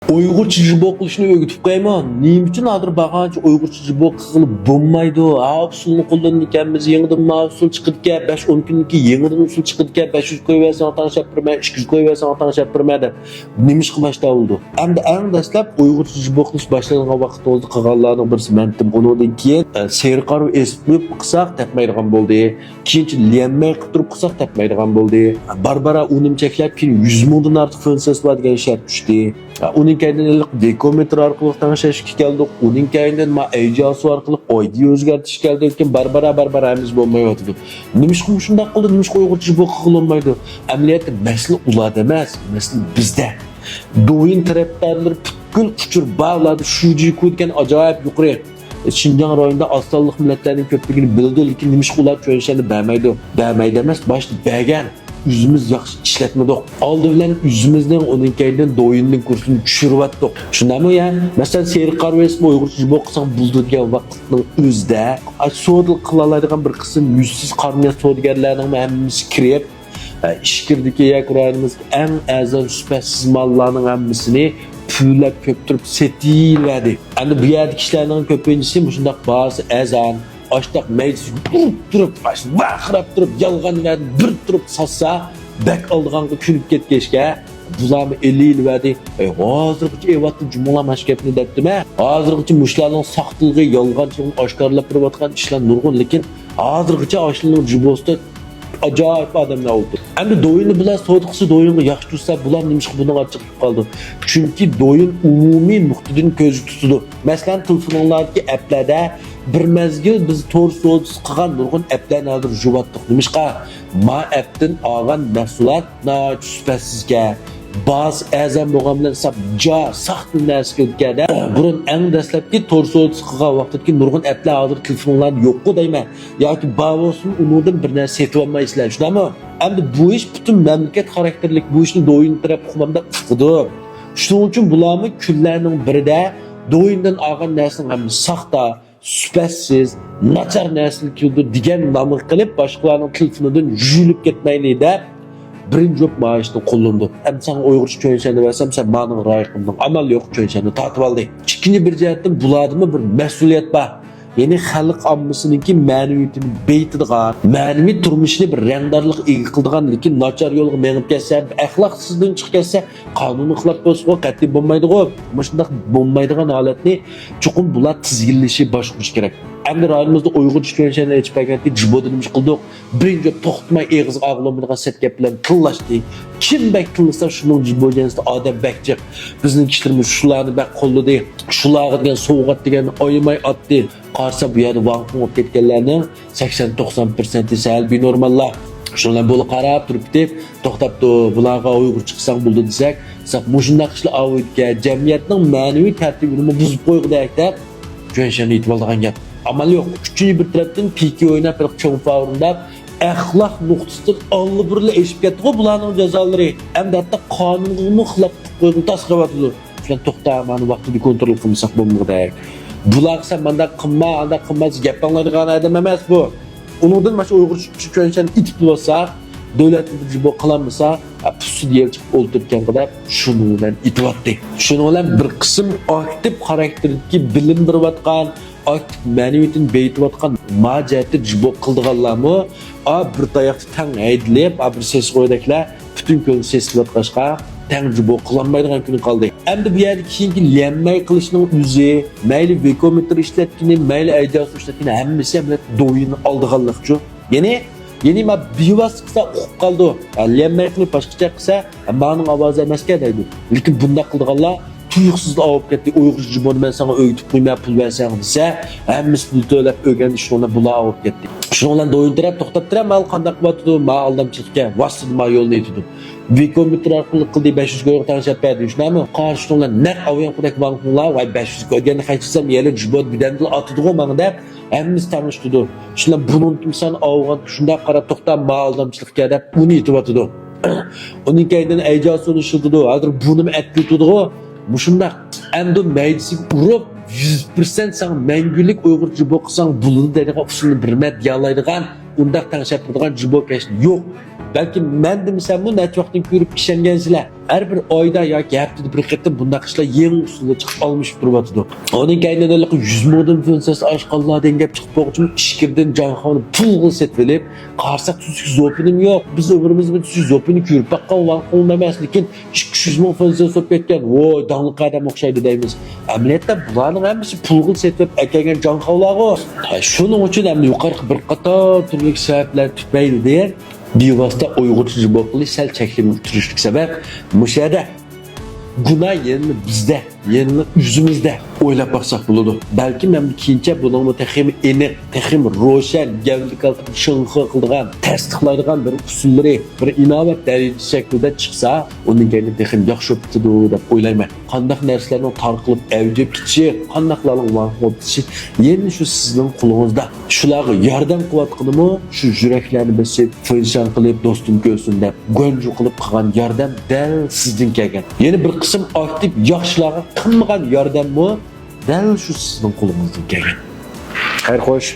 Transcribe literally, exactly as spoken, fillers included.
ئۇيغۇرچە جىبو قىلىشنى ئۆگىتىپ قويايمۇ؟ نېمە ئۈچۈن ھازىر بارغانچە ئۇيغۇرچە جىبو قىلغىلى بولمايدۇ؟ ھا، ئۇسۇلنى قوللىنىدىكەنمىز، يېڭىدىن ما ئۇسۇل چىقىدىكەن، بەش ئون كۈندىن كېيىن يېڭىدىن ئۇسۇل چىقىدىكەن، بەش يۈز قويۇۋەرسەڭ تەڭشەپ بېرىمەن، ئىككى يۈز قويۇۋەرسەڭ تەڭشەپ بېرىمەن دەپ نېمىشقا باش تاۋلىدۇق؟ ئەمدى ئەڭ دەسلەپ ئۇيغۇرچە جىبو قىلىش باشلانغان ۋاقتىڭىزدا قىلغانلارنىڭ بىرسى مەنتىم. ئۇنىڭدىن كېيىن، ئە، سېرىق ھارۋا ئېسىپ قويۇپ قىلساق تەپمەيدىغان بولدى. كېيىنچە ليەنمەي قىلىپ تۇرۇپ قىلساق تەپمەيدىغان بولدى. بارا-بارا ئۇنىمۇ چەكلەپ، كېيىن يۈز مىڭدىن ئارتۇق فېنسېس بار دېگەن شەرت چۈشتى. ئۇنىڭ كەينىدىن ھېلىقى ۋېكومېتىر ئارقىلىق تەڭشەشكە كەلدۇق. ئۇنىڭ كەينىدىن ما ئەيجاسۇ ئارقىلىق ئايدى ئۆزگەرتىش كەلدى. لېكىن بارا-بارا، بارا-بارا ھەممىسى بولمايۋاتىدۇ. نېمىشقا مۇشۇنداق قىلدى؟ نېمىشقا ئۇيغۇرچە جىبو قىلغىلى بولمايدۇ؟ ئەمەلىيەتتە مەسىلە ئۇلاردا ئەمەس، مەسىلە بىزدە. دويىن تەرەپدارلىرى پۈتكۈل ئۇچۇر بار، ئۇلاردا شۇجىكۇ دېگەن ئاجايىپ يۇقىرى. شىنجاڭ رايونىدا ئاز سانلىق مىللەتلەرنىڭ كۆپلۈكىنى بىلىدۇ، لېكىن نېمىشقا ئۇلار چۈەنشەننى بەرمەيدۇ؟ بەرمەيدۇ ئەمەس، باشتا بەرگەن. ئۆزىمىز ياخشى ئىشلەتمىدۇق. ئالدى بىلەن ئۆزىمىزنىڭ، ئۇنىڭ كەينىدىن دويىننىڭ كۇرسىنى چۈشۈرۈۋەتتۇق. شۇنداقمۇ يا؟ مەسىلەن، سېرىق قارا ۋېسىپ ئۇيغۇرچە جىبو قىلساڭ بولىدۇ دېگەن ۋاقىتنىڭ ئۆزىدە، ئا، سودا قىلالايدىغان بىر قىسىم يۈزسىز قارا نىيەت سودىگەرلەرنىڭمۇ ھەممىسى كىرىپ، ئە، ئىچكىرىدىكى ياكى رايونىمىزدىكى ئەڭ ئەرزان سۈپەتسىز ماللارنىڭ ھەممىسىنى پۈۋلەپ كۆپتۈرۈپ سېتىۋەردى. ئەمدى بۇ يەردىكى كىشىلەرنىڭ كۆپىنچىسى مۇشۇنداق باھاسى ئەرزان، ئاشتاق مەيدىسىگە ئۇرۇپ تۇرۇپ، ۋارقىراپ تۇرۇپ، يالغان ۋەدىنى بېرىپ تۇرۇپ ساتسا، بەك ئالىدىغانغا كۆنۈپ كەتكەچكە، بۇلارمۇ ئېلىۋەردى. ئەي، ھازىرغىچە ئېۋاتتى جۇمۇڭلار ماش گەپنى دەپتىمە. ھازىرغىچە مۇشۇلارنىڭ ساختىلىقى، يالغانچىلىقىنى ئاشكارىلاپ بېرىۋاتقان ئىشلار نۇرغۇن، لېكىن ھازىرغىچە ئاشۇلارنىڭ جۇبوسىدا ئاجايىپ ئادەملەر ئولتۇر. ئەمدى دويىننى بۇلار سودا قىلسا، دويىنغا ياخشى تۇرسا، بۇلار نېمىشقا بۇنىڭغا ئاچچىقىپ قالىدۇ؟ چۈنكى دويىن ئومۇمىي نۇقتىدىن كۆزدە تۇتىدۇ. مەسىلەن، تېلېفونۇڭلاردىكى ئەپلەردە بىر مەزگىل بىز تور سودىسى قىلغان نۇرغۇن ئەپلەرنى ھازىر يۇۋاتتۇق. نېمىشقا؟ ما ئەپتىن ئالغان مەھسۇلات ناھايىتى سۈپەتسىزكەن. باھاسى ئەرزان بولغان بىلەن ساپ جا ساختا نەرسە كېلىدىكەن دەپ، بۇرۇن ئەڭ دەسلەپكى تور سودىسى قىلغان ۋاقتىدىكى نۇرغۇن ئەپلەر ھازىر تېلېفونلاردا يوققۇ دەيمەن. ياكى بار بولسىمۇ، ئۇنىڭدىن بىر نەرسە سېتىۋالمايسىلەر، شۇنداقمۇ؟ ئەمدى بۇ ئىش پۈتۈن مەملىكەت خاراكتېرلىك، بۇ ئىشنى دويىن تەرەپ ئۇقمامدا ئۇقىدۇ. شۇنىڭ ئۈچۈن بۇلارمۇ كۈنلەرنىڭ بىرىدە دويىندىن ئالغان نەرسىنىڭ ھەممىسى ساختا، سۈپەتسىز، ناچار نەرسىلەر كېلىدۇ دېگەن نامغا قىلىپ، باشقىلارنىڭ تېلېفونىدىن يۇيۇلۇپ كەتمەيلى دەپ، بىرىنچى بولۇپ مائاشنى قوللىنىدۇ. ئەمدى ساڭا ئۇيغۇرچە چۈەنشەننى بەرسەم، سەن مانىڭغا رايى قىلمىدىڭ. ئامال يوق، چۈەنشەننى تارتىۋالدى. ئىككىنچى بىر جەھەتتىن، بۇلاردىمۇ بىر مەسئۇلىيەت بار. يەنى خەلق ئاممىسىنىڭكى مەنىۋىيىتىنى بېيىتىدىغان، مەنىۋى تۇرمۇشىنى بىر رەڭدارلىققا ئىگە قىلىدىغان، لېكىن ناچار يولغا مېڭىپ كەتسە، ئەخلاقسىزدىن چىقىپ كەتسە، قانۇنغا خىلاپ بولسىغۇ قەتئىي بولمايدىغۇ. مۇشۇنداق بولمايدىغان ھالەتنى چوقۇم بۇلار تىزگىنلىشى، باشقۇرۇشى كېرەك. ئەمدى رايونىمىزدا ئۇيغۇرچە چۈەنشەننى ئېچىپ بەرگەندىكىن جىبودىن نېمە قىلدۇق؟ بىرىنچى، توختىماي ئېغىزغا ئاغلىمىدىغان سەت گەپ بىلەن تىللاشتى. كىم بەك تىللىسا، شۇنىڭ جىبو جەنسىدە ئادەم بەك جىق. بىزنىڭ كىشىلىرىمىز شۇلارنى بەك قوللىدى. شۇلارغا دېگەن سوۋغات دېگەننى ئايىماي ئاتتى. قارىسا، بۇ يەردە ۋاڭ-پۇڭ بولۇپ كەتكەنلەرنىڭ سەكسەن توقسان پىرسەنتى سەل بىنورماللار. شۇنىڭ بىلەن بۇلار قاراپ تۇرۇپ كېتىپ، توختاپتۇ، بۇلارغا ئۇيغۇرچە قىلساڭ بولىدۇ دېسەك، ساپ مۇشۇنداق ئىشلار ئاۋۇيدىكەن، جەمئىيەتنىڭ مەنىۋى تەرتىپىنىمۇ بۇزۇپ قويغۇدەك دەپ، چۈەنشەننى ئېيتىۋالىدىغان گەپ. ئامال يوق. ئۈچىنچى بىر تەرەپتىن پىكى ئويناپ، بىر چوڭ فاۋورۇن دەپ، ئەخلاق نۇقتىسىدىن ئاللىبۇرۇنلا ئېشىپ كەتتىغۇ بۇلارنىڭ جازالىرى. ئەمدى ھەتتا قانۇنغىمۇ خىلاپ قىلىپ قويغىنى تاس قىلىۋاتىدۇ. سەن توختا، مانا ۋاقتىدا كونترول قىلمىساق بولمىغۇدەك. بۇلارغا سەن مانداق قىلما، ئانداق قىلما دېسە گەپ ئاڭلايدىغان ئادەم ئەمەس بۇ. ئۇنىڭدىن باشقا ئۇيغۇرچە چۈەنشەن ئېيتىپ بولسا، دۆلەتنى جىبو قىلالمىسا، پۇسسىدا يەل چىقىپ ئولتۇرىدىكەنغۇ دەپ شۇنىڭ بىلەن ئېيتىۋاتتى. شۇنىڭ بىلەن بىر قىسىم ئاكتىپ خاراكتېردىكى بىلىم بېرىۋاتقان، ئاكتىپ مەنىۋىيىتىنى بېيىتىۋاتقان، ما جەھەتتە جىبو قىلىدىغانلارمۇ، ئا، بىر تاياقتا تەڭ ھەيدىلىپ، ئا، بىر سېسىقويدەكلەر پۈتۈن كۆلنى سېسىتىۋاتقاچقا، تەڭ جىبو قىلالمايدىغان كۈنى قالدى. ئەمدى بۇ يەردە كېيىنكى ليەنمەي قىلىشنىڭ ئۆزى، مەيلى ۋېكومېتىر ئىشلەتكىنى، مەيلى ئەيجاسۇ ئىشلەتكىنى، ھەممىسى ئەمەلىيەتتە دويىننى ئالىدىغانلىقچۇ. يەنى، يەنى ما بىۋاسىتە قىلسا ئۇقۇپ قالىدۇ. ھە، ليەنمەي قىلىپ باشقىچە قىلسا، ھە، مانىڭ ئاۋازى ئەمەسكەن دەيدۇ. لېكىن بۇنداق قىلىدىغانلار تۇيۇقسىزلا ئاۋۇپ كەتتى. ئۇيغۇرچە جىبونى مەن ساڭا ئۆگىتىپ قويىمەن، پۇل بەرسەڭ دېسە، ھەممىسى پۇل تۆلەپ ئۆگەندى، شۇنىڭ بىلەن بۇلار ئاۋۇپ كەتتى. شۇنىڭ بىلەن دويۇن تەرەپ توختاپ تۇرە، ماۋۇ قانداق قىلىۋاتىدۇ، ماۋۇ ئالدامچىلىق ئىكەن، ۋاسىتىدە ماۋۇ يولنى ئېتىدۇ. ۋېكومېتىر ئارقىلىق قىلدى، بەش يۈز كويغا تەڭشەپ بەردى، شۇنداقمۇ؟ قارا، شۇنىڭ بىلەن نەق ئاۋۇيانقۇدەك ۋاڭ پۇڭلار، ۋاي، بەش يۈز كوي دېگەننى قانچە دېسەم، يەنە جىبو بىدەندىلا ئاتىدىغۇ ماڭا دەپ، ھەممىسى تەڭلىشىدۇ. شۇنداق بۇنىڭدىن سەن ئاۋۇغان شۇنداق قارا، توختا، ماۋۇ ئالدامچىلىق ئىكەن دەپ ئۇنى ئېتىۋاتىدۇ. ئۇنىڭ كەينىدىن ئەيجاسۇنى ئىشلىتىدۇ. ھازىر بۇنىمۇ ئەتكۈتىدىغۇ. مۇشۇنداق ئەمدى مەيدىسىگە ئۇرۇپ، يۈز پىرسەنت ساڭا مەڭگۈلۈك ئۇيغۇر جىبو قىلساڭ بولىدۇ دەيدىغان ئۇسۇلنى بىرمە دېيەلەيدىغان، ئۇنداق تەڭشەپ تۇرىدىغان جىبو كەشنى يوق. بەلكى مەن دېمىسەممۇ نەچچە ۋاقىتتىن كۆرۈپ ئىشەنگەنسىلەر. ھەر بىر ئايدا ياكى ھەپتىدە بىر قېتىم بۇنداق ئىشلار يېڭى ئۇسۇلدا چىقىپ ئالمىشىپ تۇرۇۋاتىدۇ. ئۇنىڭ كەينىدىن يۈز مىڭدىن فېنسەس ئاشقانلار دېگەن گەپ چىقىپ بولغۇچىمۇ ئىچكىرىدىن جاڭخاۋنى پۇلغا سېتىۋېلىپ، قارىساق تۈزۈك زوپىنىم يوق. بىز ئۆمرىمىزدە تۈزۈك زوپىنى كۆرۈپ باققان ۋاڭ خۇڭ ئەمەس، لېكىن ئىككى يۈز مىڭ فېنسەس بولۇپ كەتكەن. ۋوي، داڭلىق ئادەم ئوخشايدۇ دەيمىز. ئەمەلىيەتتە بۇلارنىڭ ھەممىسى پۇلغا سېتىپ ئەكەلگەن جاڭخاۋلارغۇ. شۇنىڭ ئۈچۈن ئەمدى يۇقىرىقى بىر قاتار تۈرلۈك سەۋەبلەر تۈپەيلىدىن بىۋاسىتە ئۇيغۇرچە جىمبوقىلى سەل چەكلىمىگە ئۇچرىشلىق سەۋەب مۇشۇ يەردە. گۇناھ يەنىلا بىزدە، يەنىلا ئۆزىمىزدە ئويلاپ باقساق بولىدۇ. بەلكىم ئەمدى كېيىنچە بۇنىڭمۇ تېخىمۇ ئېنىق، تېخىمۇ روشەن، گەۋدە كالتىنى شىڭخې قىلىدىغان، تەستىقلايدىغان بىر ئۇسۇللىرى، بىر ئىناۋەت دەرىجىسى شەكلىدە چىقسا، ئۇندىن كېيىن تېخىمۇ ياخشى بولۇپ كېتىدۇ دەپ ئويلايمەن. قانداق نەرسىلەرنىڭ تارقىلىپ ئەۋج ئېلىپ كېتىشى، قانداقلارنىڭ ۋاڭخۇ بولۇپ كېتىشى يەنە شۇ سىزنىڭ قولىڭىزدا. شۇلارغا ياردەم قىلىۋاتقىنىمۇ شۇ يۈرەكلەرنى بېسىپ، فېنشان قىلىپ، دوستۇم كۆرسۇن دەپ گۇەنجۇ قىلىپ قىلغان ياردەم دەل سىزدىن كەلگەن. يەنە بىر قىسىم ئاكتىپ ياخشىلارغا قىلمىغان ياردەممۇ دەل شۇ سىزنىڭ قولىڭىزدىن كەلگەن. خەير خوش.